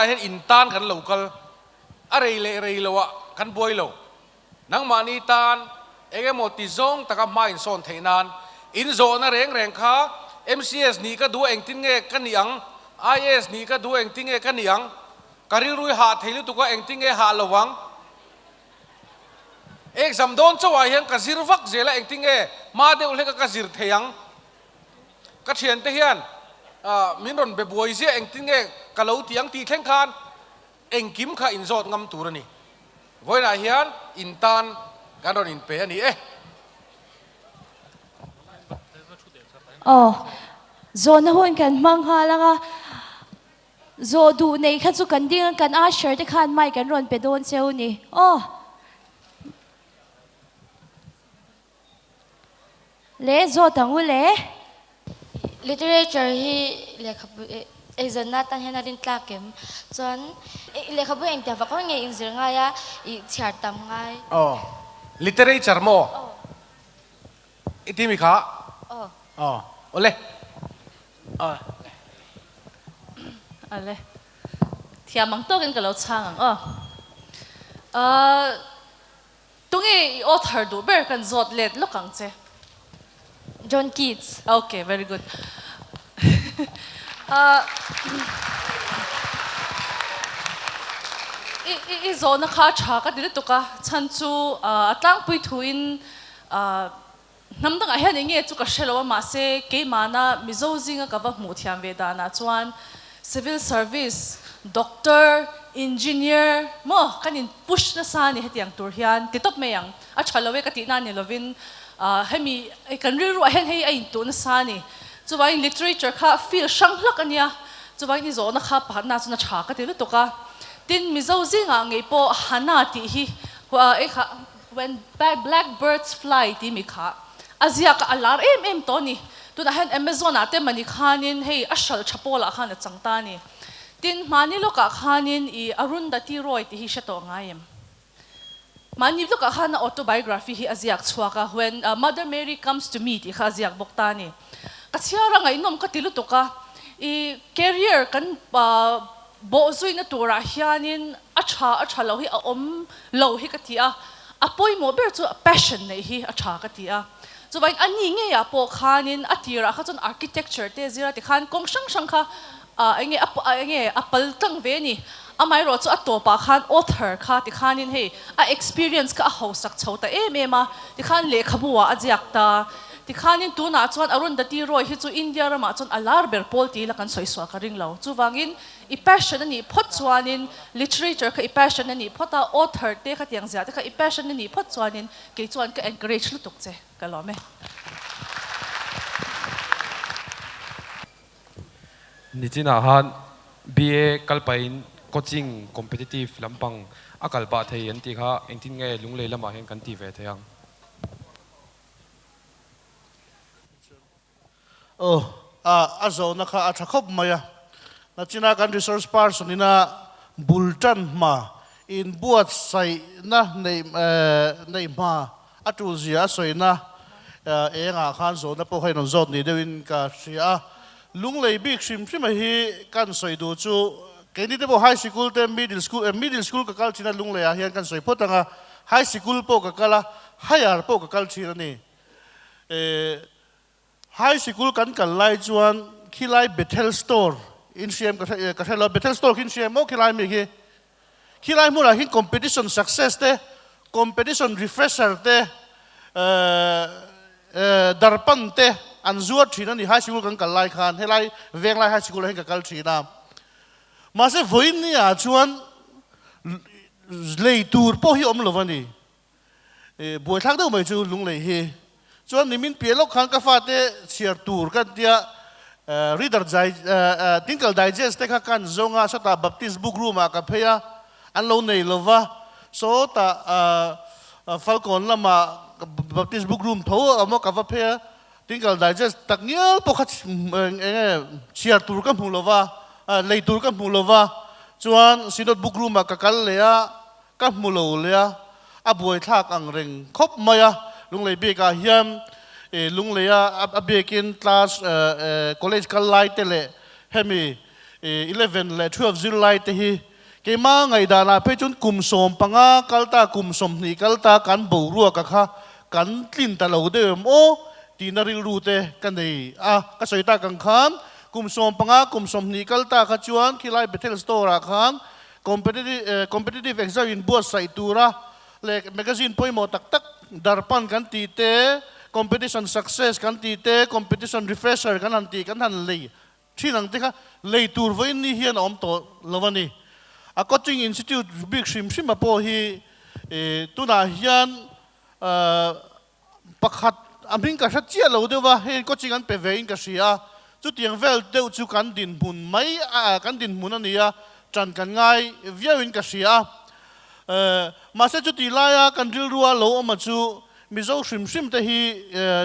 Vawiinah hian in tan kan lo kal. A rei leh rei loah kan buai lo. Nangmahni tan eng emaw ti zawng taka hma insawn theih nan in zawhna reng reng kha MCS nih ka duh a engtin nge ka nih ang? IAS nih ka duh a engtin nge ka nih ang? Ka rilrui hah thei lutuk a engtin nge hah lo ang? Exam dawn chauhah hian ka zir vak zel a engtin nge hma deuh hleka ka zir thei ang? Ka thiante hian min rawn be buai ziah engtin nge ka lo ti ang tih thleng khan Engkim kha inzawt ngam tur a ni. Vawiinah hian in tan kan rawn inpe a ni e. Aw, zawhna hun kan hmang nghal ang a, zawh duh nei kha chu kan ding a, kan usher te khan mic an rawn pe dawn cheu ni. Aw. Le zawt ang u le. Literature hi lehkhabu eizawnna atan hian a rin tlak em? Chuan lehkhabu engtiang vak vak nge inzir ngai a, i chhiar tam ngai? Aw, literature maw? Aw. I ti mi kha? Aw. Aw, awle. Aw. Awle. Thiam ang tawkin ka lo chhang ang aw. Ahh. Tunge i author duh ber kan zawt let lawk ang che. John Keats. Ok, very good. I zawhna kha a tha ka ti lutuk a, chhan chu a tlangpui thuin hnam dangah hian enge chu ka hre lo a, mahse keimahna Mizo zinga ka va hmuh thiam ve danah chuan civil service, doctor, engineer maw kan in push nasa a ni hetiang tur hian ti tawp mai ang. A tha lo e ka tihna ni lovin hemi kan rilruah hian hei a intuh nasa a ni. Chuvangin literature kha field hrang hlak a nia, chuvangin i zawhna kha pakhatna chuan a tha ka ti lutuk a. Tin, Mizo zingah ngei pawh Hana tih hi When black birds fly tih mi kha a ziak a, a lar em em tawh a ni. Tunah hian Amazon ah te mani khanin hei a hral tha pawlah khan a chang ta a ni. Tin, hmani lawkah khanin i Arundhati Roy tih hi hre tawh ngai em? Hmani lawkah khan a autobiography hi a ziak chhuak a, When Mother Mary Comes to Me tih kha a ziak bawk ta a ni. Ka chhiar a ngaihnawm ka ti lutuk a, i career kan Bawhzuina turah hianin a tha a tha lo hi a awm lo hi ka ti a, a pawimawh ber chu passion neih hi a tha ka ti a. Chuvangin a ni ngeiah pawh khanin a tirah kha chuan architecture te zira tikhan kawng hrang hrang kha enge a enge a pal tlang ve a ni. Amaherawh chu a tawpah khan author kha tikhanin hei a experience kha a hausak chho ta em em a, tikhan lehkhabu ah a ziak ta. Tikhanin tunah chuan Arundhati Roy hi chu India ramah chuan a lar ber pawl ti ila kan sawi sual ka ring lo. Chuvangin i passion a nih phawt chuanin literature kha i passion a nih phawt a, author te kha tiang ziah te kha i passion a nih phawt chuanin kei chuan ka encourage lutuk che ka lawm e. Nichinah khan BA kal pahin coaching competitive lampang a kal pah thei an tih kha engtin nge lunglei lamah hian kan ti ve thei ang? Aw, a a zawhna kha a tha khawp mai a. Nachina kan resource person ina bul tan hma, inbuatsaihna neih neih hma a tul zia a sawina engah khan zawhna pawh kha in rawn zawt ni deuhin ka hria a. Lunglei bik hrim hrim a hi kan sawi duh chu keini te pawh high sikul te middle school middle school ka kal thin a Lungleiah hian kan sawi phawt ang a. High sikul pawh ka kal a, higher pawh ka kal thin a ni. High sikul kan kal lai chuan khilai Bethel store in hriam ka hre ka hre lo, Bethel store khi in hriam maw khilai mi khi? Khilai hmunah hian competition success te, competition refresher te, darpan te an zuar thin a ni high sikul kan kal lai khan, helai Venglai high sikul ah hian ka kal thin a. Mahse vawiin ni ah chuan lei tur pawh hi awm lo a ni. Buaithlak deuh mai chu lunglei hi. Chuan nimin piah lawk khan ka fate chhiar tur ka tia Reader Tinkle Digest te kha kan zawng a, sawtah Baptist book room ah ka phei a, an lo nei lo va, sawtah Falkawn lamah Baptist book room tho a awm a, ka va phei a, Tinkle Digest tak ngial pawh kha eng nge chhiar tur ka hmu lo va, lei tur ka hmu lo va, chuan Synod book room ah ka kal leh a, ka hmu lo leh a, a buaithlak ang reng khawp mai a, Lunglei bikah hian Lungleia a biakin class college kal lai te leh hemi 11 leh 12 zirlai te hi keimah ngaihdanah phei chuan kum 15 kal ta kum 20 kal ta kan boruak a kha kan tlin ta lo deuh em aw tihna rilru te ka nei a. Ka sawi tak ang khan kum 15 kum 20 kal ta kha chuan khilai Bethel store ah khan competitive competitive exam in buatsaih tura leh magazine pawimawh tak tak Darpan kan tih te, Competition Success kan tih te, Competition Refresher kan han tih kan han lei thin ang te kha lei tur vawiin ni hian a awm tawh lo a ni. A coaching institute bik hrim hrim a pawh hi tunah hian pakhat a hming ka hre chiah lo deuh a, hei coaching an pe ve in ka hria a, chutiang vel deuh chu kan dinhmun mai kan dinhmun a ni a, ṭan kan ngai viau in ka hria a. Mahse chutih laia kan rilrua lo awm a chu Mizo hrim hrim te hi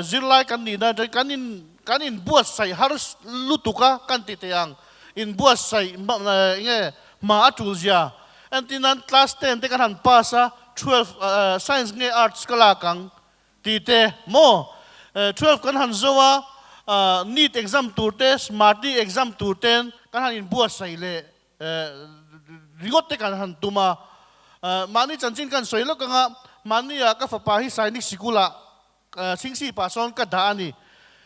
zirlai kan nihna aṭangin kan in kan inbuatsaih har lutuk a kan ti teh ang, inbuatsaih enge hma a tul zia. Entirnan class ten te kan han pass a, 12 science nge arts ka lak ang tih te maw? 12 kan han zo a, NEET exam tur te, Smarty exam tur ten kan han inbuatsaih leh ringawt te kan han tum a. Mahni chanchin kan sawi lawk anga mahnia ka fapa hi Sainik Sikul-ah Chhingsi pah sawn ka dah a ni.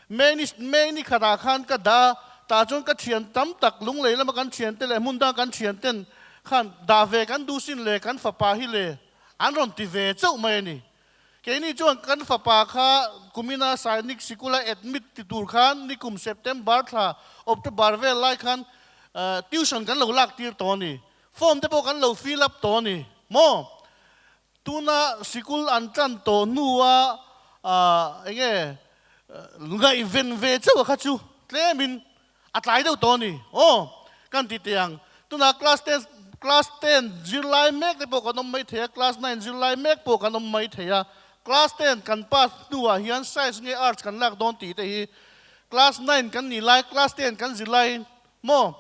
May ni May ni khatah khan ka dah a, tah chuan ka thian tam tak Lunglei lama kan thiante leh hmun dang kan thianten khan dah ve kan duh sin le kan fapa hi le an rawn ti ve chauh mai a ni. Keini chuan kan fapa kha kumina Sainik Sikula admit ti tur khan nikum September thla October vel lai khan tuition kan lo lak tir tawh a ni. Form te pawh kan lo fill up tawh a ni maw? Tuna sikul an tan tawh hnua enge ngaihven ve chauh a kha chu tlemin a tlai deuh tawh a ni. Aw, kan ti teh ang. Tuna class ten class ten zirlai mek te pawh kan awm mai thei a, class nine zirlai mek pawh kan awm mai thei a. Class ten kan pass hnuah hian science nge arts kan lak dawn tih te hi class nine kan nih lai, class ten kan zirlai maw?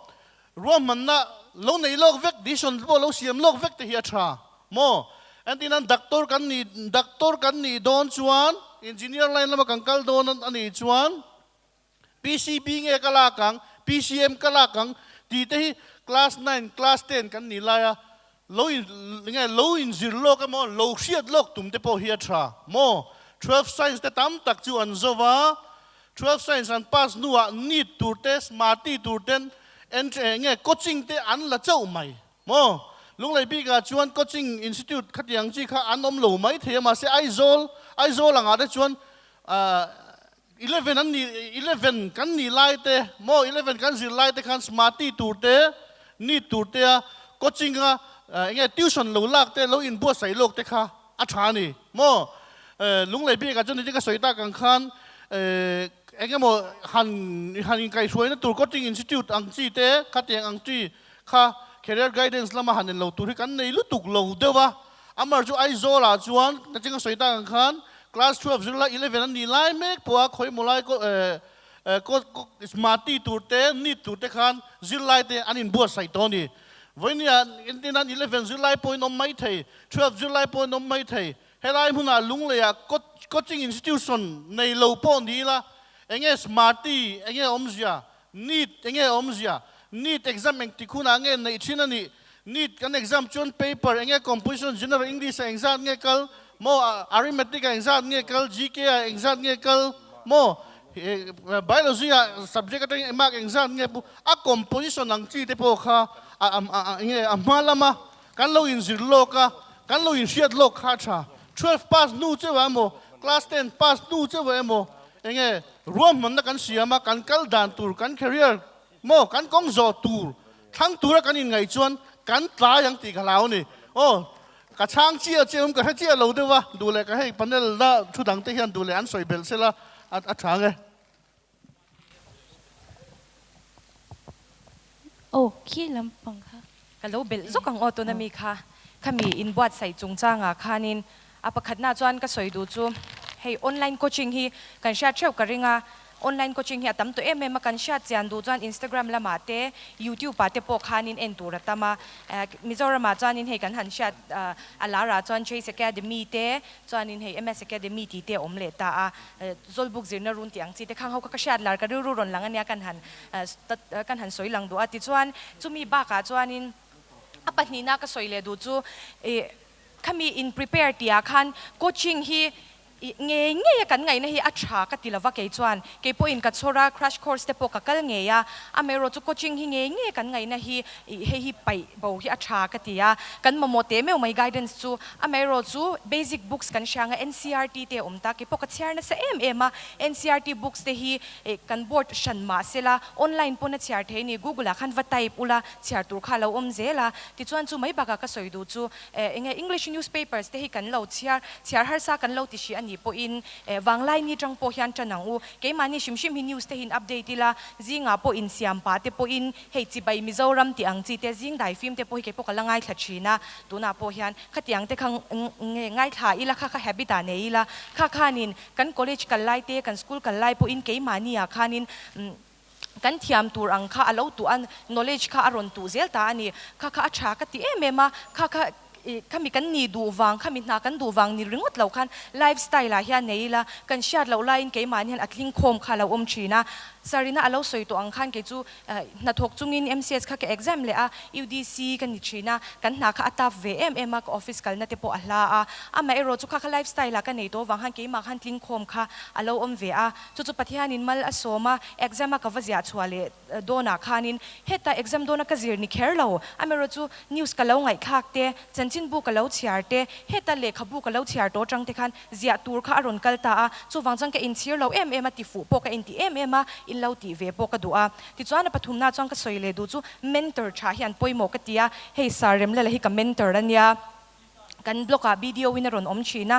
Ruahmanna lo neih lawk vek, decision pawh lo siam lawk vek te hi a tha maw? Entirnan doctor kan nih doctor kan nih dawn chuan engineer line lama kan kal dawn a nih chuan PCB nge ka lak ang, PCM ka lak ang tih te hi class nine, class ten kan nih laia lo in nge lo inzir lawk emaw lo hriat lawk tum te pawh hi a tha maw? 12 science te tam tak chu an zo va, 12 science an pass hnuah NEET tur te, SMARTI tur ten entry nge coaching te an la chauh mai maw? Lunglei bikah chuan coaching institute khatiang chi kha an awm lo mai thei a mahse Aizawl Aizawl angah te chuan 11 an nih 11 kan nih lai te maw 11 kan zir lai te khan smarty tur te NEET tur te a coaching a enge tuition lo lak te lo inbuatsaih lawk te kha a tha a ni maw Lunglei bik ah chuan nitin ka sawi tak ang khan eng emaw han han inkaihhruaina tur coaching institute ang chi te khatiang ang chi kha career guidance lama han en lo tur hi kan nei lutuk lo deuh a Amar chu Aizawl ah chuan naching a sawi tak ang khan class 12 zirlai 11 an nih lai mek pawh a khawimaw lai smarty tur te NEET tur te khan zirlai te an inbuatsaih tawh a ni. Vawinia entir nan 11 zirlai pawhin awm mai thei, 12 zirlai pawhin awm mai thei. Helai hmunah Lungleiah coaching institution nei lo pawh ni ila enge smarty enge awmzia, NEET enge awmzia, NEET exam engtik hunah nge neih thin a nih NEET kan exam chuan paper enge composition general English ah engzat nge kal maw arithmetic ah engzat nge kal GK ah engzat nge kal maw biology ah subject atangin mark engzat nge pu a composition ang chi te pawh kha enge a hma lama kan lo inzir lawk a kan lo inhriat lawk kha a tha 12 pass hnu cheuh ah emaw class 10 pass hnu cheuh ah emaw enge ruahmanna kan siam a kan kal dan tur kan career Maw kan kawng zawh tur thlang tura kan inngaih chuan kan tlai ang tih ka hlau a ni. Aw, ka chhang chiah chiah awm ka hre chiah lo deuh a, duh leh ka hei panel la thu dang te hian duh leh an sawi belh sela a tha ang e. Aw, khi lampang kha. Ka lo belh zawk ang aw tuna mi kha, khami inbuatsaih chungchangah khanin a pakhatna chuan ka sawi duh chu hei online coaching hi kan hriat theuh ka ring a. Online coaching hi a tam tawh em em a, kan hriat chian duh chuan Instagram lamah te, YouTube ah te pawh khanin en tur a tam a. Mizoramah chuanin hei kan han hriat a larah chuan Chase Academy te, chuanin hei MS Academy tih te a awm leh ta a. Zawlbuk zirna run tih ang chi te khang ho kha ka hriat lar ka rilru rawn lang ania kan han kan han sawi lang duh a. Tichuan chumi bakah chuanin a pahnihna ka sawi leh duh chu ih khami in prepare tihah khan coaching hi ih ngei ngei a kan ngaihna hi a tha ka ti lova kei chuan kei pawhin ka chhawr a crash course te pawh ka kal ngei a amaherawh chu coaching hi ngei ngei a kan ngaihna hi ih hei hi paih bo hi a tha ka ti a kan mamawh teh meuh mai guidance chu amaherawh chu basic books kan hria anga NCERT te a awm ta kei pawh ka chhiar nasa em em a NCERT books te hi ih kan board hran mah sela online pawn a chhiar thei a ni google ah khan va type ula chhiar tur kha a lo awm zel a tichuan chu mai bakah ka sawi duh chu Eh enge English newspapers te hi kan lo chhiar, chhiar harsa kan lo ti hrih a nih pawhin eh vanglai ni tang pawh hian tan ang u. Keimahni hrim hrim hi news te hi in update ila, zingah pawh insiam pah te pawhin hei chibai Mizoram tih ang chi te, zing dai fim te pawh hi kei pawh ka la ngaithla thin a, tunah pawh hian khatiang te kha nge ngaithla ila kha kha habit ah nei ila, kha khanin kan college kal lai te, kan school kal lai pawhin keimahni ah khanin Kan thiam tur ang kha a lo tuh a, knowledge kha a rawn tuh zel ta a ni. Kha kha a tha ka ti em em a, kha kha ih khami kan ni duh vang, khami hna kan duh vang ni ringawt lo khan life style ah hian nei ila, kan hriat loh laiin keimahni hian a tling khawm kha a lo awm thin a. Sarina a lo sawi tawh ang khan kei chu hnathawk chungin MCS kha ka exam leh a, UDC ka ni thin a, kan hna kha a tough ve em em a, ka office kalna te pawh a hla a. Amaherawh chu kha kha life style ah ka nei tawh vang khan keimah khan tling khawm kha a lo awm ve a. Chu chu Pathianin mal a sawm a, exam a ka va ziah chhuah leh dawnah khanin heta exam dawna ka zir ni kher lo, amaherawh chu news ka lo ngaihthlak te, chanchinbu ka lo chhiar te, heta lehkhabu ka lo chhiar tawh atang te khan ziah tur kha a rawn kal ta a, chuvang chuan ka inchhir lo em em a, tifuh pawh ka inti em em a, in lo tih ve pawh ka duh a. Tichuan a pathumna chuan ka sawi leh duh chu mentor tha hian pawimawh ka ti a, hei Sir Remlala hi ka mentor a nia, kan blog ah BDO in a rawn awm thin a,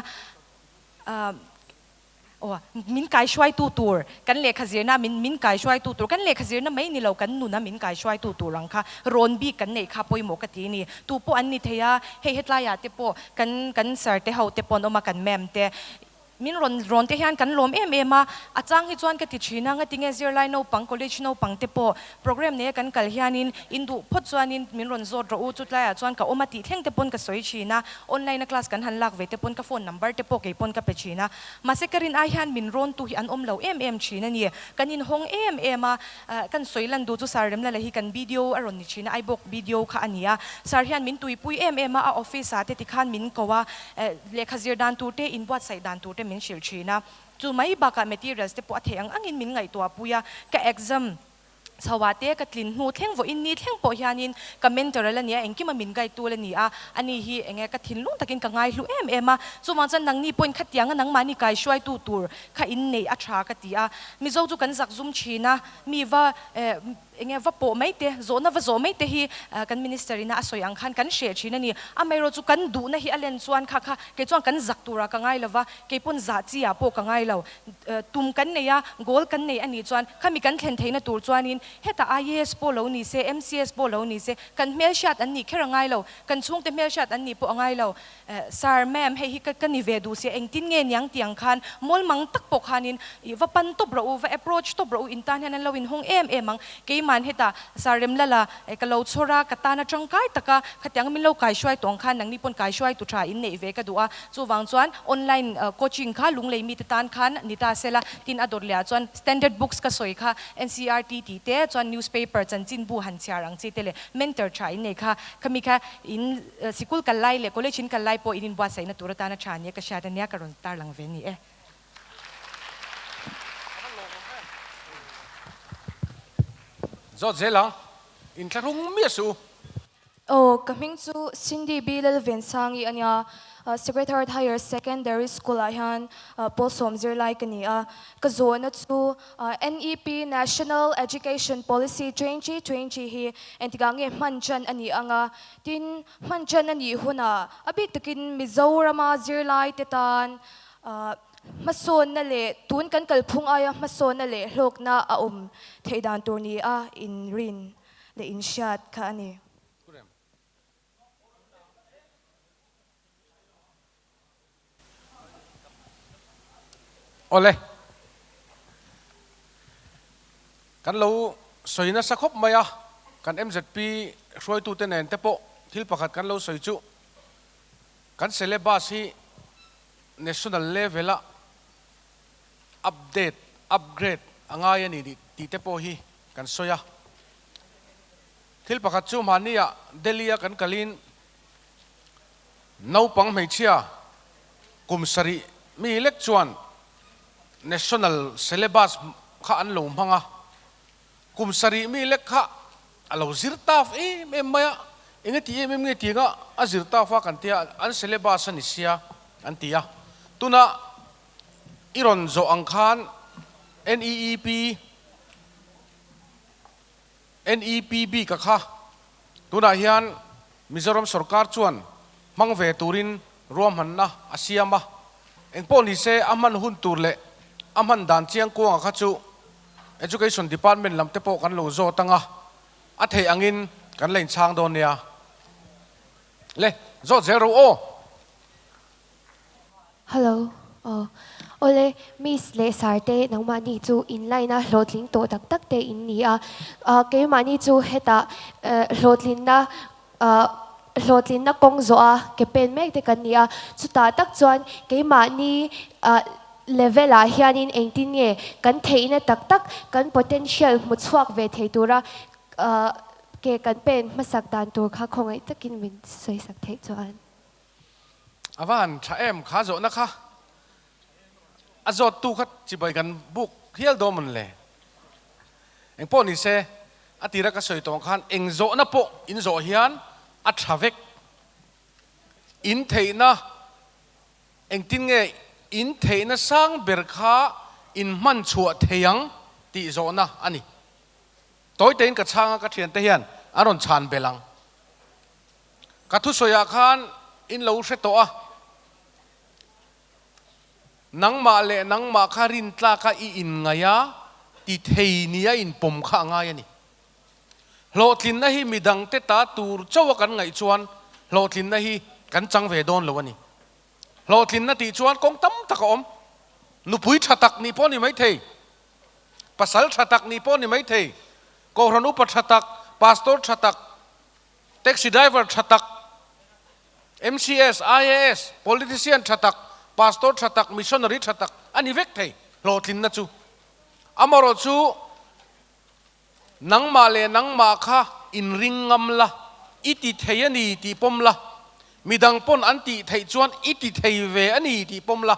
Aw, min kaihruaitu tur, kan lehkha zirna min min kaihruaitu tur, kan lehkha zirna mai ni lo, kan nuna min kaihruaitu tur ang kha rawn bik kan neih kha pawimawh ka ti a ni. Tu pawh an ni thei a, hei hetlaiah te pawh kan kan sir te ho te pawh an awm a, kan ma'am te min rawn rawn te hian kan lawm em em a, a chang hi chuan ka ti thin a, ngatinge zirlai naupang, college naupang te pawh program neia kan kal hianin in duh phawt chuanin min rawn zawt rawh u, chutlaiah chuan ka awm a tih thleng te pawn ka sawi thin a, online a class kan han lak ve te pawn ka phone number te pawh kei pawn ka pe thin a, mahse ka rin ai hian min rawn tu hi an awm lo em em thin a ni, kan inhawng em em a, kan sawi lan duh chu Sir Remlala hi kan BDO a rawn ni thin a, Aibawk BDO kha a ni a, Sir hian min tuipui em em a, a office ah te tikhan min ko a, lehkha zir dan tur te, inbuatsaih dan tur te min hrilh thin a. Chu mai bakah materials te pawh a theih ang angin min ngaihtuah pui a, ka exam chhoah te ka tlin hnu thleng vawiin ni thleng pawh hianin ka mentor la ni a, engkima min guide tu la ni a, ani hi enge ka thinlung takin ka ngaihlu em em a, chuvang chuan nangni pawhin khatianga nangmahni kaihruaitu tur kha inneih a tha ka ti a, Mizo chu kan zak zum thin a, mi va eh Enge va pawh mai te, zawhna va zawh mai te hi kan Minister ina a sawi ang khan kan hreh thin a ni. Amaherawh chu kan duhna hi a len chuan kha kha kei chuan kan zak turah ka ngai lova, kei pawn zah chi ah pawh ka ngai lo. Tum kan nei a, goal kan nei a nih chuan khami kan thlen theihna tur chuanin hetah IAS pawh lo ni se, MCS pawh lo ni se, kan hmelhriat an nih kher a ngai lo, kan chhungte hmelhriat an nih pawh a ngai lo. Sir, ma'am, hei hi ka ni ve duh sia, engtin nge niang tih ang khan mawlmang tak pawh khanin ih va pan tawp rawh u, va approach tawp rawh u, in tan hian an lo inhawng em em ang. Keiman hetah Sir Remlala ka lo chhawr a, ka tan a tangkai tak a, khatiang min lo kaihruai tawh ang khan nangni pawn kaihruai tu tha in neih ve ka duh a, chuvang chuan online coaching kha lunglei mite tan khan ni ta sela, tin a dawt leh ah chuan standard books ka sawi kha NCERT tih te chuan newspaper chanchinbu han chhiar ang chi te leh mentor tha in nei kha khami kha in Sikul kal lai leh college in kal lai pawh in inbuatsaihna tur atana tha nia ka hriat ania ka rawn tarlang ve ni e. Zawt zel ang, inthlahrung miah suh u. Aw, ka hming chu Cindy B. Lalvensangi a nia, Sacred Heart Higher Secondary School ah hian Pawlsawm zirlai ka ni a. Ka zawhna chu NEP, National Education Policy 2020 hi engtikah nge hman chan a nih ang a, Tin, hman ṭan a nih hunah a bik takin Mizorama zirlaite tan hmasawnna leh tun kan kalphung aia hmasawnna leh hlawkna a awm theih dan tur ni a inrin leh inhriat kha a ni. Awle. Kan lo sawi nasa khawp mai a, kan MZP hruaitute nen te pawh thil pakhat kan lo sawi chu kan syllabus hi national level a update, upgrade a ngai a ni tih te pawh hi kan sawi a. Thil pakhat chu hmahni ah Delhi a kan kalin naupang hmeichhia kum sarih mi lek chuan National syllabus kha an lo hmang a, kum sarih mi lek kha a lo zir taf em em mai a, enge ti em em nge tih anga a zir taf a kan tia an syllabus a ni sia an ti a, tuna i rawn zawh ang khan NEEP, NEP bik a kha tunah hian Mizoram sorkar chuan hmang ve turin ruahmanna a siam a, engpawh ni se a hman hun tur leh a hman dan chiang kuanga kha chu Education Department lam te pawh kan lo zawt ang a, a theih angin kan la inchhang dawn nia. Le, zawt zel ro aw! Hello, aw. Awle, Miss leh Sir te nangmahni chu in line a hlawhtling tawh tak tak te in ni a, keimahni chu hetah hlawhtlinna hlawhtlinna kawng zawh a ke pen mek te kan ni a, chutah tak chuan keimahni level ah hianin engtin nge kan theihna tak tak kan potential hmu chhuak ve thei tura ke kan pen hmasak dan tur kha khawngaih takin min sawisak theih chuan. A va han tha em kha zawhna kha a zawttu kha chibai kan buk hial dawn mawn le. Engpawh ni se a tira ka sawi tawng khan eng zawhna pawh in zawh hian a tha vek. In theihna engtin nge in theihna sang ber kha in hman chhuah thei ang tih zawhna a ni. Tawi tein ka chhang a ka thiante hian an rawn chhan belh ang. Ka thusawiah khan in lo hre tawh a, nangmah leh nangmah kha rintlaka i inngaih a, ti thei nia inpawm kha a ngai a ni. Hlawhtlinna hi midangte ta tur chauha kan ngaih chuan hlawhtlinna hi kan chang ve dawn lo a ni. Hlawhtlinna tih chuan kawng tam tak a awm. Nupui tha tak nih pawh a ni maithei. Pasal tha tak nih pawh a ni maithei. Kohhran upa tha tak, pastor tha tak, Taxi driver tha tak, MCS, IAS, politician tha tak, pastor tha tak, missionary tha tak a ni vek thei hlawhtlinna chu. Amaherawh chu nangmah leh nangmah kha inring ngam la, i ti thei a ni tih pawm la, midang pawn an tih theih chuan i ti thei ve a ni tih pawm la,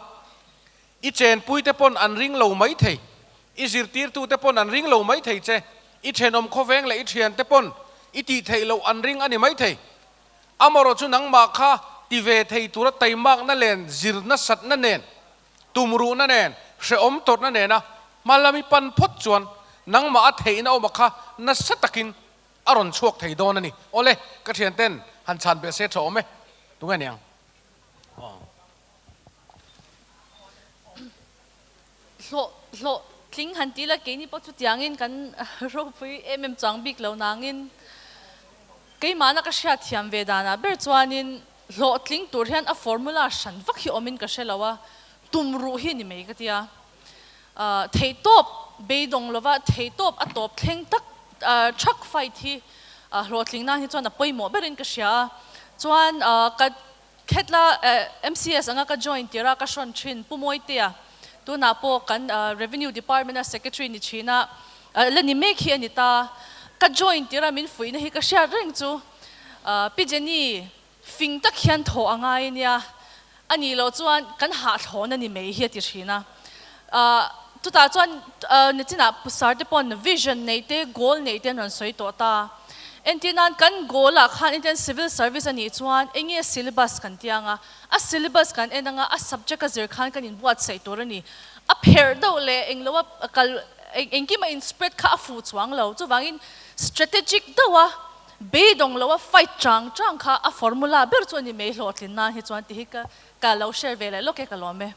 I chenpuite pawn an ring lo mai thei, i zirtirtute pawn an ring lo mai thei che, i thenawm khawveng leh i thiante pawn i tih theih loh an ring a ni mai thei. Amaherawh chu nangmah kha ti ve thei tura taimakna len zirna satna nen, tumruhna nen, hrehawm tawrhna nena hma lam i pan phawt chuan nangmah a theihna awma kha nasa takin a rawn chhuak thei dawn a ni. Awle, ka thianten han chhan belh se tha awm e. Tunge niang? Aw. Hlawh hlawh tling han ti la keini pawh chutiangin kan ropui em em chuang bik lo nangin keimahna ka hriat thiam ve danah ber chuanin hlawh tling tur hian a formula hran vak hi awmin ka hre lo a, tum ruh hi ni mai ka tia. Theihtawp beidawng lova theihtawp a tawp thleng tak thak fight hi hlawhtling nan hi chuan a pawimawh berin ka hria a, chuan ka Khetla MCS anga ka join tir a, ka hrawn thin Pu Mawitea, tunah pawh kan Revenue Department a Secretary ni thin a, la ni mek hi a ni ta. Ka join tir a min fuihna hi ka hriat reng chu Pi Jenny fing tak hian thaw a ngai ania, a nih loh chuan kan hahthlawn a ni mai hi a ti thin a. Chutah chuan nichinah Pu Sarte pawn vision neih te, goal neih te an rawn sawi tawh ta. Entir nan kan goal ah khan entir civil service a nih chuan eng nge syllabus kan ti ang a, a syllabus kan en ang a, a subject a zir khan kan inbuatsaih tur a ni. A pherh deuh leh eng lo a kal engkim a in spread kha a fuh chuang lo. Chuvangin strategic deuh a beidawng lo a fight chang chang kha a formula ber chu a ni mai hlawhtlin nan hi chuan tih hi ka lo share ve leh lawk e ka lawm e.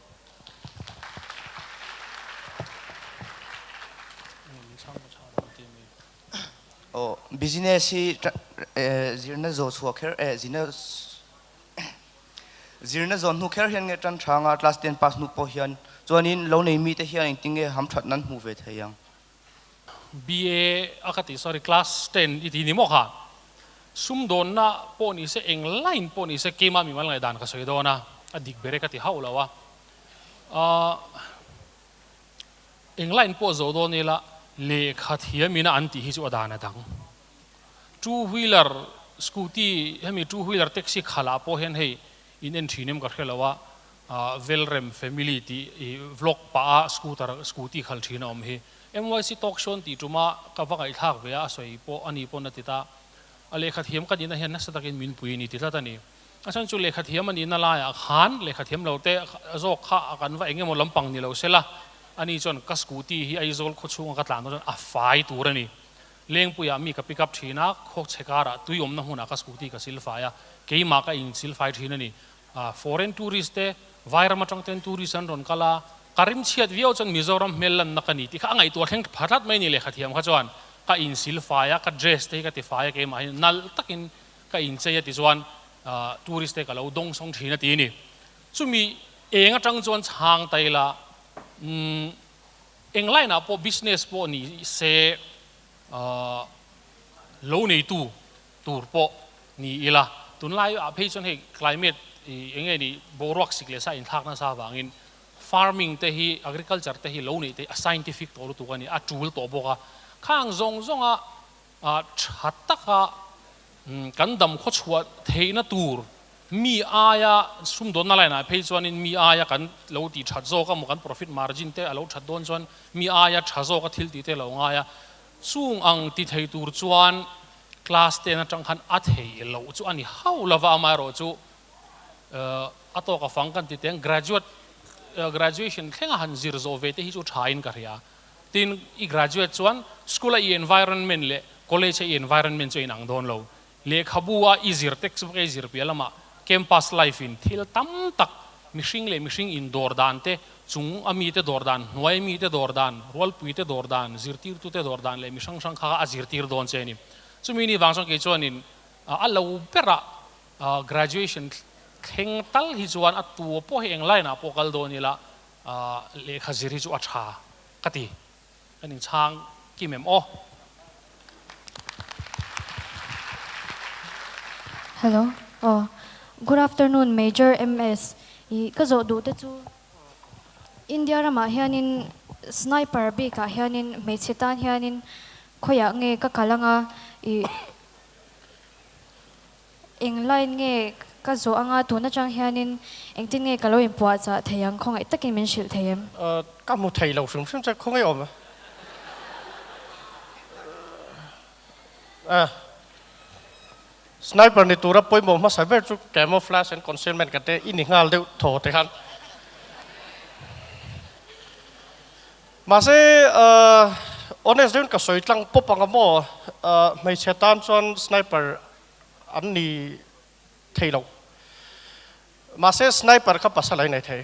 Aw business hi zirna zawh chhuah kher eh zirna zirna zawn hnu kher hian nge tan thang a class ten pass hnu pawh hian chuanin lo nei mite hian engtin nge ham that nan hmuh ve thei ang. BA a ka ti sorry class 10 i ti ni maw kha sumdawnna pawh ni se eng line pawh ni se keimah mimal ngaihdan ka sawi dawn a a dik ber e ka ti hauh lo a ah eng line pawh zawh dawn ila lehkha thiam ina an tih hi chu a dan a dang two wheeler scooty hemi two wheeler taxi khalah pawh hian hei in en thin em ka hre lo a Velrem family tih i vlog pah a scooter scooty khal thin a awm hi. MYC talk show an tih tuma ka va ngaihthlak ve a, a sawi pawh a ni pawn a ti ta. A lehkha thiam ka nihna hian nasa takin min pui a ni ti tlat a ni. A chhan chu lehkha thiam a nihna laiah khan lehkha thiam lo te zawk kha a kan va eng emaw lampang ni lo sela, ani chuan ka scooty hi Aizawl khaw chhunga ka tlan dawn chuan a fai tur a ni. Lengpuiah mi ka pick up thin a, khaw chhe karah tui awmna hmunah ka scooty ka silfai a, keimah ka insilfai thin a ni. Foreign tourist te Vairam atang ten tourist an rawn kal a, ka rim chhiat viau chuan Mizoram hmel lanna ka ni tih kha a ngaihtuah thleng pha tlat mai a ni lehkha thiam kha chuan ka insilfai a, ka dress te hi ka tifai a keimah hi nalh takin ka inchei a tichuan tourist te ka lo dawng sawng thin a ti a ni. Chumi eng atang chuan chhang ta ila umm eng line ah pawh business pawh ni se lo neitu tur pawh ni ila, tunlai ah phei chuan hei climate eng nge ni boruak sik leh sa inthlak nasa avangin farming te hi agriculture te hi lo neih te hi a scientific tawh lutuk a ni, a tul tawh bawk a, khang zawng zawnga tha taka kan dam khaw chhuah theihna tur mi aia sumdawnna line ah phei chuanin mi aia kan lo tih that zawk a maw kan profit margin te a lo that dawn chuan mi aia tha zawka thil tih te a lo ngai a, chung ang ti thei tur chuan Class ten atang khan a thei loh chu a ni hauh lova, amaherawh chu a tawk a fang kan ti teng, graduate graduation thlenga han zir zawh ve te hi chu tha in ka hria. Tin, i graduate chuan school a i environment leh college a i environment chu a inang dawn lo. Lehkhabu a i zir textbook a i zir piah lamah campus life in thil tam tak mihring leh mihring indawr dan te Chung a mite dawr dan, hnuai mite dawr dan, rualpuite dawr dan, zirtirtute dawr dan leh mi hrang hrang kha a zirtir dawn che a ni. Chumi ni vang chuan kei chuanin a lo berah graduation thleng tal hi chuan a tu pawh hi eng line ah pawh kal dawn ila lehkha zir hi chu a tha ka ti. Kan inchhang kim em aw? Hello. Aw. Good afternoon Major MS. I ka zawh duh te chu India ramah hianin sniper bikah hianin hmeichhe tan hianin khawiah nge ka kal anga i Eng line nge ka zawh anga tun atang hianin engtin nge ka lo inpuahchah thei ang khawngaih takin min hrilh thei em? Ka hmu thei lo hrim hrim che khawngaih awm e. Sniper ni tura pawimawh hmasa ber chu camouflage and concealment ka te i ni nghal deuh thaw te khan. Mahse honest deuhin ka sawi tlang pawp ang a maw hmeichhe tan chuan sniper an ni thei lo. Mahse sniper kha pasal a inei thei.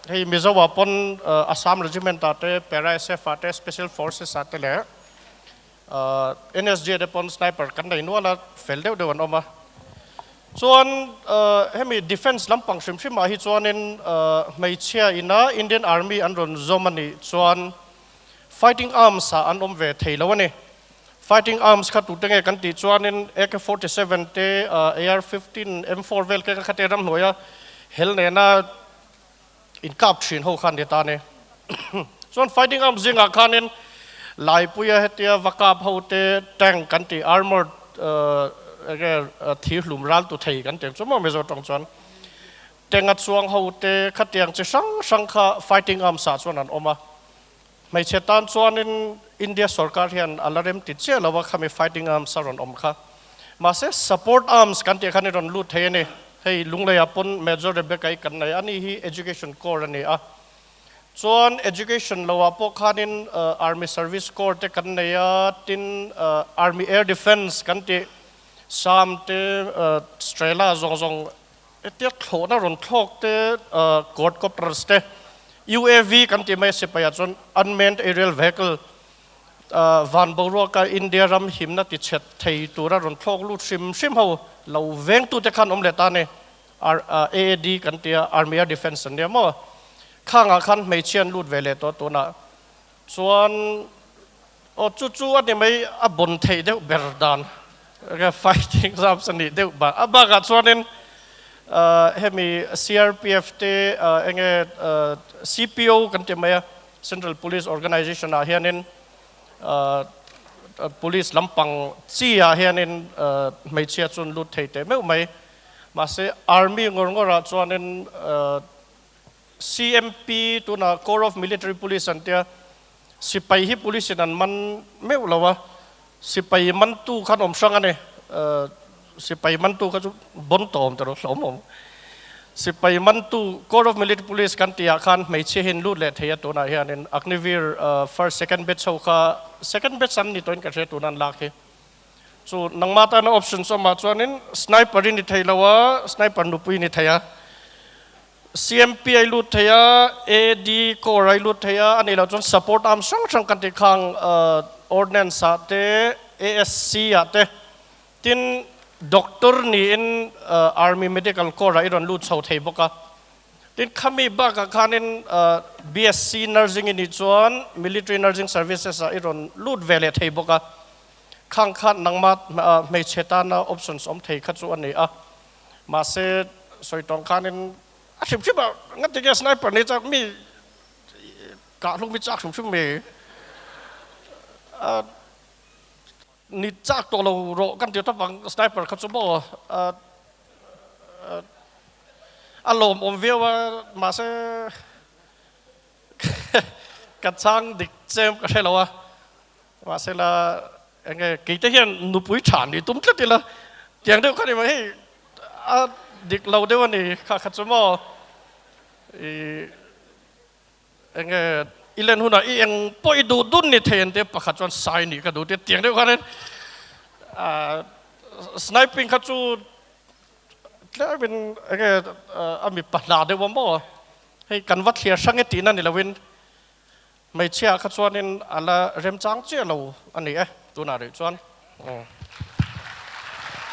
Hei Mizo ah pawn Assam Regiment ah te, Para SF ah te, Special Forces ah te leh NSG te pawn sniper kan nei nual a, fel deuh deuh an awm a. Chuan hemi defence lampang hrim hrim ah hi chuanin hmeichhia ina Indian Army an rawn zawm a nih chuan fighting arms ah an awm ve thei lo a ni. Fighting arms kha tute nge kan tih chuanin AK-47 te, AR-15, M4 vel te kha te ramhnuaia hel nena inkap thin ho kha an ni ta a ni. Chuan fighting arms zingah khanin Laipuia hetia va kap ho te tank kan tih armored enge thir hlum ral tu thei kan tih ang chu maw Mizo tawng chuan tank a chuang ho te khatiang chi hrang hrang kha fighting arms ah chuan an awm a. Hmeichhe tan chuanin India sorkar hian a la rem ti chiah lo a khami fighting arms a rawn awm kha. Mahse support arms kan tih khan i rawn lut thei a ni. Hei Lungleiah pawn Major Rebecca i kan nei a, ani hi Education Corps a ni a. Chuan Education loah pawh khanin Army Service Corps te kan nei a, tin Army Air Defence kan tih Sam te Strela zawng zawng hetia thlawhna rawn thlawk te quadcopters te UAV kan tih mai a sipai ah chuan Unmanned Aerial Vehicle van boruaka India ram himna ti chhet thei tura rawn thlawk lut hrim hrim ho lo vengtute khan awm leh ta a ni. AAD kan tia Army Air Defence an nia maw? Khangah khan hmeichhia an lut ve leh tawh tunah chuan aw chu chu a ni mai a bon theih deuh ber dan fighting exams a nih deuh bak a bakah chuanin hemi CRPF te enge CPO kan ti mai a Central Police Organisation ah hianin Police lampang chi ah hianin hmeichhia chu an lut thei teh meuh mai. Mahse Army ngawr ngawr ah chuanin CMP tunah Corps of Military Police an tia, sipai hi police in an man meuh lo a, sipai mantu khan awm hrang a ni. Sipai mantu kha chu bon tawh awm ta rawh hlawm awm. Sipai mantu Corps of Military Police kan tihah khan hmeichhia hi an lut leh thei a tunah hianin Agniveer first second batch ho kha second batch an ni tawhin ka hria tuna an lak hi. Chu nangmah tana option chu amah chuanin sniper i ni thei lo a, sniper nupui i ni thei a, CMP ai lut thei a, AD Corps ai lut thei a, a nih loh chuan support arm hrang hrang kan tih khang Ordnance ah te, ASC ah te, tin doctor niin Army Medical Corps ah i rawn lut chho thei bawk a. Tin khami bakah khanin BSc Nursing i nih chuan Military Nursing Services ah i rawn lut ve leh thei bawk a. Khang kha nangmah hmeichhe tana options awm thei kha chu a ni a, mahse sawi tawng khanin a hrim hrim a, ngati nge sniper ni chuan mi kah hlum hi chak hrim hrim mai a, ni chak tawh lo rawh kan ti tawp ang sniper kha chu maw a lawmawm viau a, mahse ka chhang dik chem ka hre lo a. Mahsela enge keite hian nupui tha ni tum tlat ila tiang deuh kha ni mai hei a dik lo deuh a ni kha kha chu maw i enge i len hunah i eng pawh i duh dun ni thei an tia pakhat chuan sai nih ka duh tia tiang deuh khanin sniping kha chu tlemin enge a mipa hna deuh a maw hei kan va thliar hrang e tihna ni loin Hmeichhia kha chuanin a la remchang chiah lo a ni e, tunah rih chuan.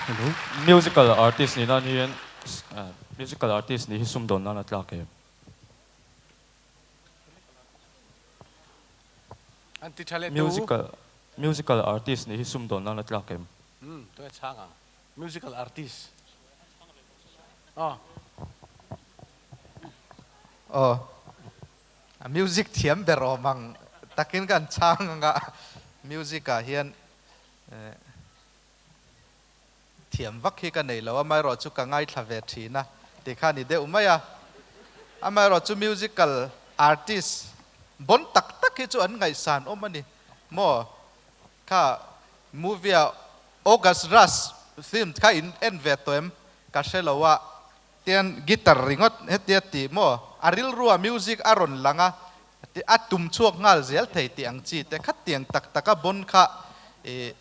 Hello. Musical artist ni nan hian musical artist nih hi sumdawn nan a tlak em? An ti tha leh tu. Musical musical artist nih hi sumdawn nan a tlak em? Umm tunge chhang ang musical artist aw. Aw. A music thiam ber awm ang takin kan chhang ang a, music ah hian thiam vak hi ka nei lo, amaherawh chu ka ngaithla ve thin a ti kha ni deuh mai a, amaherawh chu musical artist bon tak tak hi chu an ngaihsan awm a ni maw, kha movie ah August Rush film kha in en ve tawh em ka hre lo a, Tian guitar ringawt hetia ti maw? A rilrua music a rawn lang a, a tum chhuak nghal zel thei tih ang chi te khatiang tak taka bon kha ih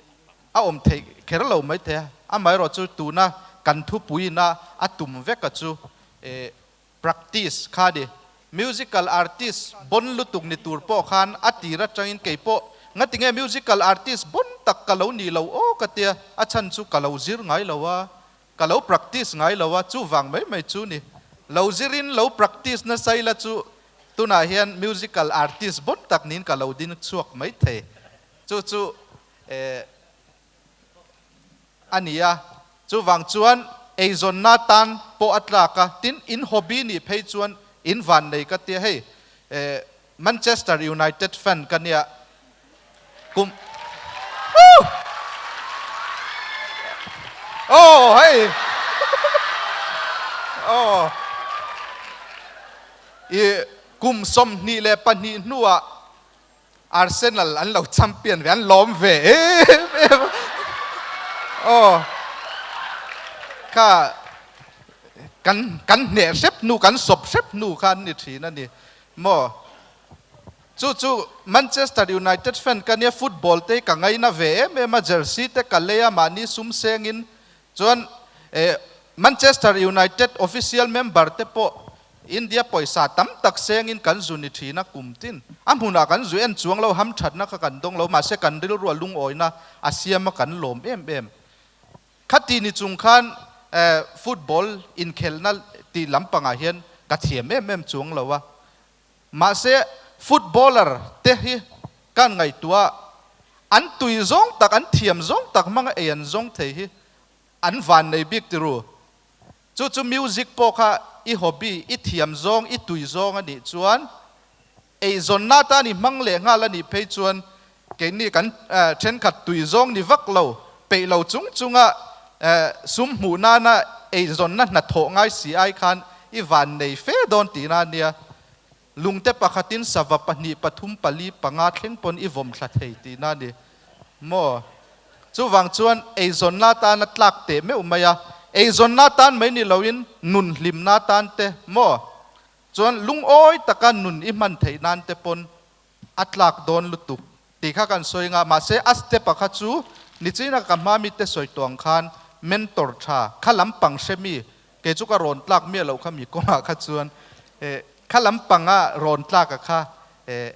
a awm theih kher lo mai thei a. Amaherawh chu tuna kan thupuiin a a tum vek a chu ih practice kha ni. Musical artist bon lutuk ni tur pawh khan a tir atangin kei pawh ngatinge musical artist bon tak ka lo nih lo aw ka tia, a chhan chu ka lo zir ngai lo a, Ka lo practice ngai lo a, chuvang mai mai chu ni. Lo zirin lo practice nasa ila chu tunah hian musical artist bon tak niin ka lo ding chhuak mai thei. Chu chu eh a ni a, chuvang chuan eizawnna tan pawh a tlak a, tin in hobby nih phei chuan in van nei ka tia hei eh Manchester United fan ka nia kum Woo! Oh hei Oh I kum 22 hnuah Arsenal an lo champion ve an lawm ve em em Oh kha kan kan hneh hrep hnu kan sawp hrep hnu kha an ni thin a ni Maw? Chu chu Manchester United fan ka nia, football te ka ngaina ve em em a, jersey te ka lei a, mahni sum sengin. Chuan eh Manchester United official member te pawh India pawisa tam tak sengin kan zu ni thin a kum tin. A hmunah kan zu en chuang lo, hamthatna kha kan dawng lo, mahse kan rilru a lungawina a siam a kan lawm em em. Khati ni chung khan Football inkhelhna tih lampangah hian ka thiam em em chuang lo a. Mahse footballer te hi kan ngaihtuah a, an tui zawng tak, an thiam zawng tak hmanga ei an zawng thei hi an van nei bik ti ru. Chu chu music pawh kha i hobby, i thiam zawng, i tui zawng a nih chuan eizawnna atan i hmang leh nghal a nih phei chuan keini kan thenkhat tui zawng ni vak lo, peih lo chung chunga sum hmuh nana eizawnna hnathawh ngai si ai khan i van nei fe dawn tihna a nia. Lungte pakhatin sava pahnih pathum pali panga thleng pawn i vawm thla thei tihna a ni maw? Chuvang chuan eizawnna atana tlak teh meuh mai a, eizawnna atan mai ni loin nun hlimna atan te maw? Chuan lungawi taka nun i hman theih nan te pawn a tlak dawn lutuk tih kha kan sawi nga, mahse a step a kha chu nichina ka hma mite sawi tawh ang khan mentor tha kha lampang hre mi, kei chu ka rawn tlak miah loh kha mi kawngah kha chuan eh kha lampanga rawn tlak a kha eh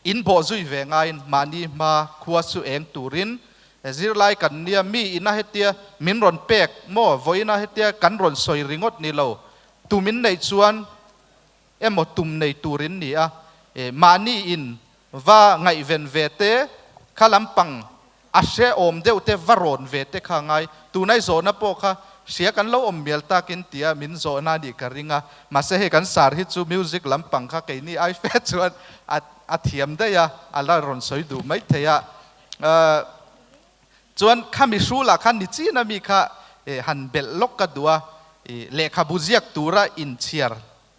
in bawh zui ve ngaiin mahni hma khua su eng turin zirlai kan nia mi ina hetia min rawn pek maw vawiina hetia kan rawn sawi ringawt ni lo tum in neih chuan emaw tum nei tur in ni a, mahni in va ngaihven ve te, kha lampang a hrehawm deuh te va rawn ve te kha ngai. Tunai zawhna pawh kha hria kan lo awm mial takin tia min zawhna a nih ka ring a, mahse hei kan sar hi chu music lampang kha keini ai fe chuan a thiam daih a, a la rawn sawi duh maithei a. Chuan khami hrulah khan ni chin a mi kha han belh lawk ka duh a, lehkhabu ziak tura inchhiar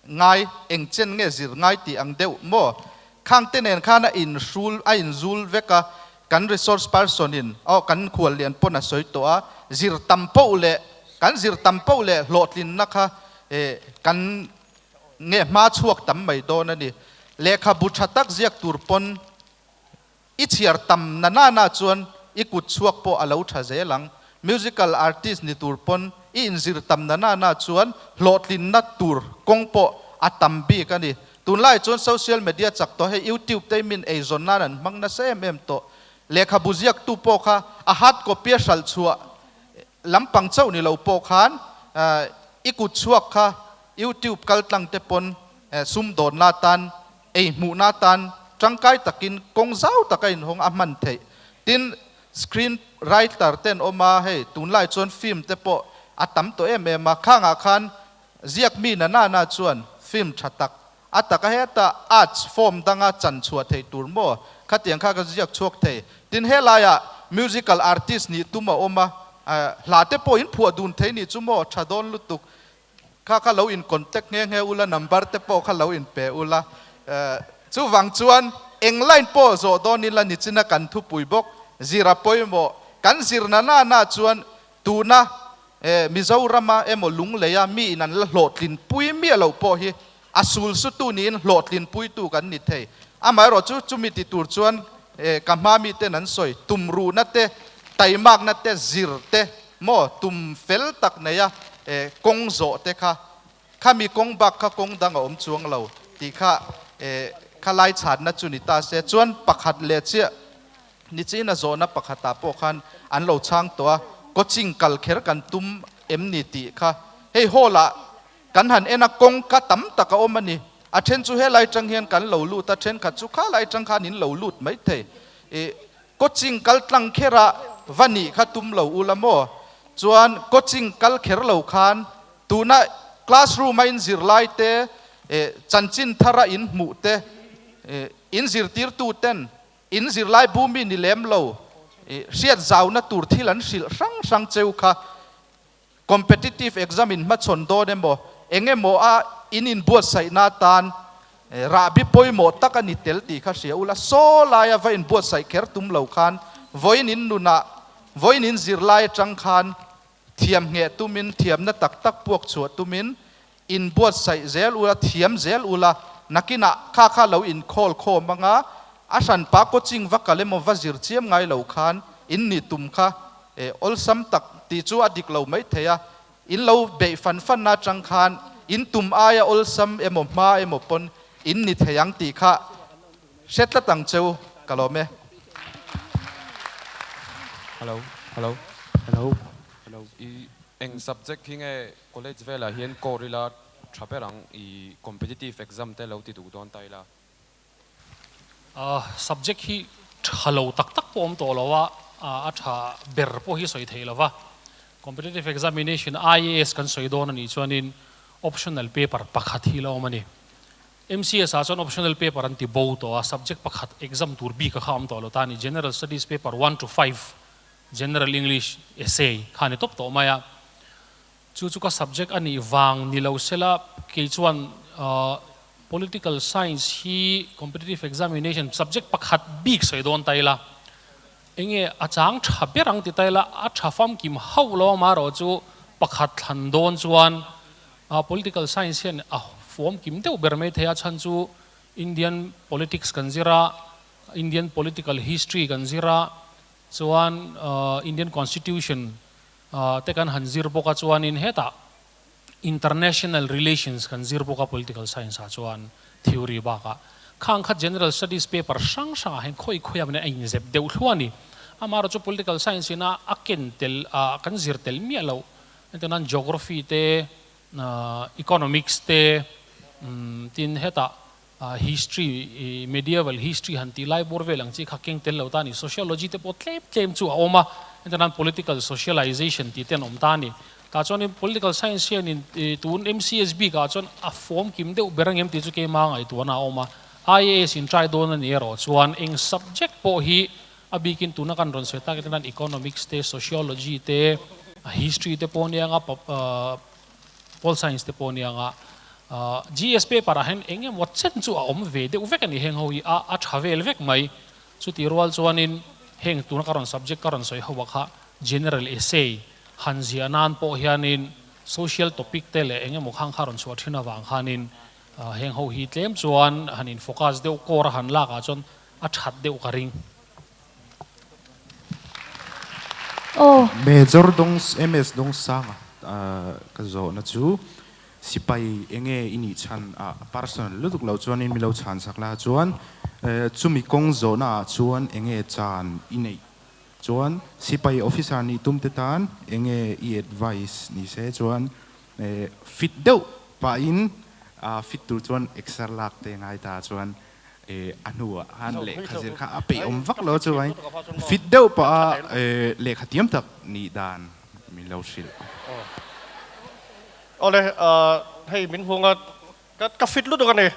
ngai eng chen nge zir ngai tih ang deuh maw? Khang te nen khan a inhrul a inzul vek a, kan resource person in aw kan khual lian pawn a sawi tawh a, zir tam poh leh kan zir tam poh leh hlawhtlinna kha kan nge hma chhuak tam mai dawn a ni. Lehkhabu tha tak ziak tur pawn I chhiar tam na na na chuan i kut chhuak pawh a lo tha zel ang. Musical artist ni tur pawn i inzir tam na na na chuan hlawhtlinna tur kawng pawh a tam bik a ni. Tunlai chuan social media chak tawh hei YouTube te min eizawn nan an hmang nasa em em tawh. Lehkhabu ziaktu pawh kha a hard copy a hralh chhuah lampang chauh ni lo pawh khan i kut chhuak kha YouTube kaltlang te pawn sumdawnna atan ei hmuhna atan tangkai takin kawng zau taka inhawng a hman theih. Tin, screen writer te an awm a, hei tunlai chuan film te pawh a tam tawh em em a, khangah khan ziak mi na na na chuan film tha tak a taka heta arts form danga chan chhuah theih tur maw khatiang kha ka ziak chhuak thei. Tin, helaiah musical artist nih tum a awm a, hla te pawh in phuah dun thei nih chu maw tha dawn lutuk. Kha kha lo in contact nghe nghe ula, number te pawh kha lo in pe ula. Chuvang chuan eng line pawh zawh dawn ila nichina kan thupui bawk, zir a pawimawh. Kan zir na na na chuan tuna Mizorama emaw Lungleia mi in an la hlawhtlinpui miah loh pawh hi a sul sutu niin hlawhtlinpuitu kan ni thei. Amaherawh chu chumi ti tur chuan ka hma miten an sawi tumruhna te, taimakna te, zir te, Maw tum fel tak nei a e kawng zawh te kha, khami kawng bak kha kawng dang a awm chuang lo tih kha e kha lai chhanna chu ni ta se chuan pakhat leh chiah nichina zawhna pakhatah pawh khan an lo chhang tawh a, coaching kal kher kan tum em ni tih kha hei hall ah kan han en a kawng kha tam tak a awm a ni, a then chu helai tang hian kan lo lut a thenkhat chu khalai tang khan in lo lut maithei e. Coaching kal tlang kher a va nih kha tum lo ula maw? Chuan coaching kal kher lo khan tuna classroom a in zirlai te, chanchin thar a in hmuh te, in zirtirtu ten in zirlai bu mi ni lem lo hriat zauna tur thil an hrilh hrang hrang cheu kha Competitive exam in hmachhawn dawn emaw, eng emaw a in inbuatsaihna atan rahbi pawimawh tak a ni tel tih kha hria ula, saw laia va inbuatsaih kher tum lo khan vawiin in nunah, vawiin in zirlai atang khan thiam ngheh tumin, thiamna tak tak puak chhuah tumin inbuatsaih zel ula, thiam zel ula, nakinah kha kha lo inkhawl khawm anga a hranpa coaching va kal emaw va zir chiam ngai lo khan in nih tum kha awlsam tak tih chu a dik lo maithei a, in lo beih fan fan na atang khan in tum aia awlsam emaw hma emaw pawn in ni thei ang tih kha hre tlat ang cheu ka lawm e. Hello, hello, hello, hello. I. Eng subject hi nge college velah hian core ila tha ber ang i competitive exam te lo ti duh dawn ta ila? Subject hi tha lo tak tak pawh awm tawh lo a, a tha ber pawh hi sawi theih lo va. Competitive examination IAS kan sawi dawn a nih chuanin optional paper pakhat hi la awm a ni. MCS ah chuan optional paper an ti bo tawh a, subject pakhat exam tur bik a kha awm tawh lo ta a ni. General Studies paper one to five, General English essay kha a ni tawp tawh mai a. Chu chu ka subject a nih vang ni lo sela kei chuan Political Science hi Competitive Examination subject pakhat bik sawi dawn ta ila, enge a chang tha ber ang ti ta ila, a tha famkim hauh lo amaherawh chu pakhat thlan dawn chuan Political Science hian a fawmkim deuh ber mai thei a, chhan chu Indian Politics kan zir a, Indian Political History kan zir a, chuan Indian Constitution te kan han zir bawk a chuanin hetah International Relations kan zir bawk a Political Science ah chuan theory bakah khang kha General Studies paper hrang hrangah hian khawi khawi ah a inzep deuh thluah a ni. Amaherawh chu Political Science ina a ken tel ah kan zir tel miah loh entirnan nan Geography te, Economics te tin hetah History, Medieval history han tih lai bawr vel ang chi kha keng tel lo ta a ni. Sociology te pawh tlem tlem chu a awm a, heta nan political socialization tih te an awm ta a ni. Tah chuanin political science hianin tun MCS bikah chuan a form kim deuh ber angem tih chu keimah ngaihtuahna a awm a. IAS in try dawn a ni erawh chuan eng subject pawh hi a bikin tuna kan rawn sawi tak heta nan economics te, sociology te, history te pawh nia anga Pol Science te pawh nia nga GS paper ah hian eng emaw chen chu a awm ve deuh vek a ni heng ho hi a a tha vel vek mai. Chutih rual chuanin heng tuna ka rawn subject ka rawn sawi ho ah kha General Essay han ziah nan pawh hianin social topic te leh eng emaw khang kha rawn chhuah thin avang khanin heng ho hi tlem chuan han in focus deuh kawr a han lak ah chuan a that deuh ka ring. Aw. Major dawng MS dawng sanga ka zawhna chu sipai enge i nih chhan ah personal lutuk lo chuanin mi lo chhan sak la chuan chumi kawng zawhna ah chuan enge chan i neih chuan sipai officer nih tum te tan enge i advice ni se chuan fit deuh pahin fit tur chuan exer lak te ngai ta chuan a hnuah khan lehkha zir kha a peih awm vak lo chuai fit deuh pawh a lehkha tiam tak nih dan min lo hrilh. Awle hei min hung a ka fit lutuk a ni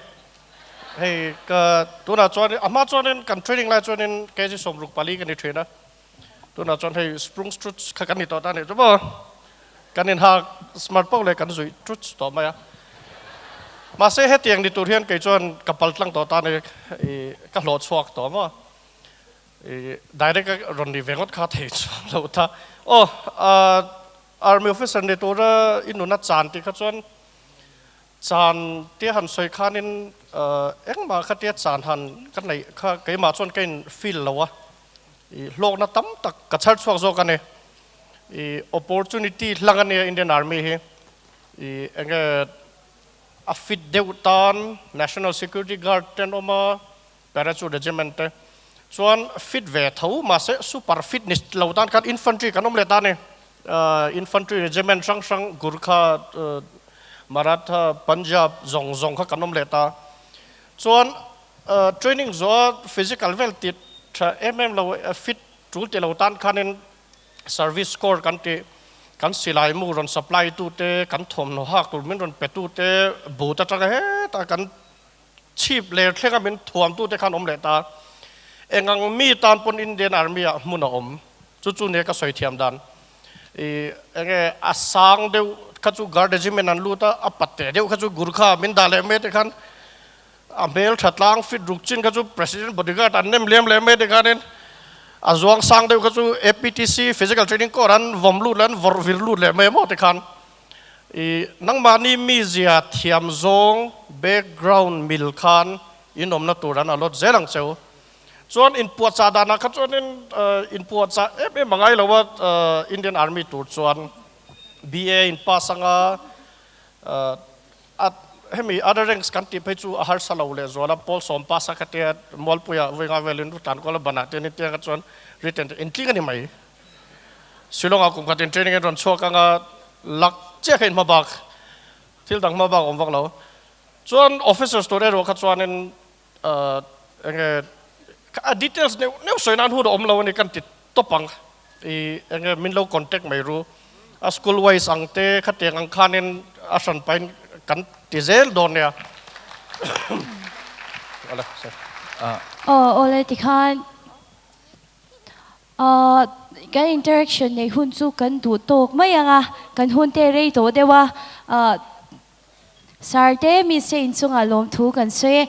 hei ka tunah chuan a hma chuanin kan training lai chuanin kg 64 ka ni thin a tunah chuan hei sprung struts kha kan ni tawh ta a nih chu maw. Kan inhak smart poh leh kan zuih truts tawh mai a. Mahse hetiang ni tur hian kei chuan ka pal tlang tawh tan i ka hlawh chhuak tawh maw. I direct a rawn ni ve ngawt kha thei chuang lo ta. Aw army officer ni tura i nuna chan tih kha chuan chan tia han sawi khanin engmah kha tia chan han ka neih kha keimah chuan ka in feel lo a. I hlawkna tam tak ka chhar chhuak zawk a ni. I opportunity hlang a nia Indian Army hi. I enge a fit deuh tan National Security Guard te an awm a, Parachute Regiment te. Chuan fit ve tho mahse super fit ni lo tan khan Infantry kan awm leh ta a ni. Infantry Regiment hrang hrang Gurkha, Maratha, Punjab zawng zawng kha kan awm leh ta. Chuan training zawha physical vel tih tha em em lo fit tul ti lo tan khanin service corps kan tih kan silai mu rawn supply tu te kan thawmhnaw hak tur min rawn pe tu te boot atanga hetah kan chhip ler thlenga min thuam tu te khan awm leh ta. Engang mi tan pawn Indian Army ah hmun a awm chu chu nia ka sawi thiam dan. I enge a sang deuh kha chu guard regiment an lut a, a patte deuh kha chu Gurkha min dah leh mai te khan A hmel tha tlang fit ruk chin kha chu President bodyguard an nem liam leh mai te khanin a zuang sang deuh kha chu APTC Physical Training Corps an vawm lut leh an vawrh vir lut leh mai maw te khan i nangmahni mizia thiam zawng background mil khan in awmna tur an allot zel ang cheu. Chuan inpuahchah danah kha chuanin inpuahchah em em a ngai lo a Indian Army tur chuan BA in pass anga A hemi other ranks kan tih phei chu a harsa lo leh zual a, pawl sawm pass a khatia Mualpuia vawi nga velin Rutlan kual a banah te ni tianga chuan written te intling a ni mai. Shillong ah kum khatin training in rawn chhuak anga Lak chiah kha in hma bak thil dang hma bak awm vak lo. Chuan officers tur erawh kha chuanin enge a details neuh neuh sawi nan hun a awm lo a ni kan ti tawp ang. I enge min lo contact mai ru. A school wise ang te khatiang ang khanin a hran pahin kan ti zel dawn nia. Awle sir. Aw awle tikhan Ahh kan interaction neih hun chu kan duh tawk mai ang a, kan hun te rei tawh deuh a, ahh Sir te Miss te inchungah lawmthu kan sawi e.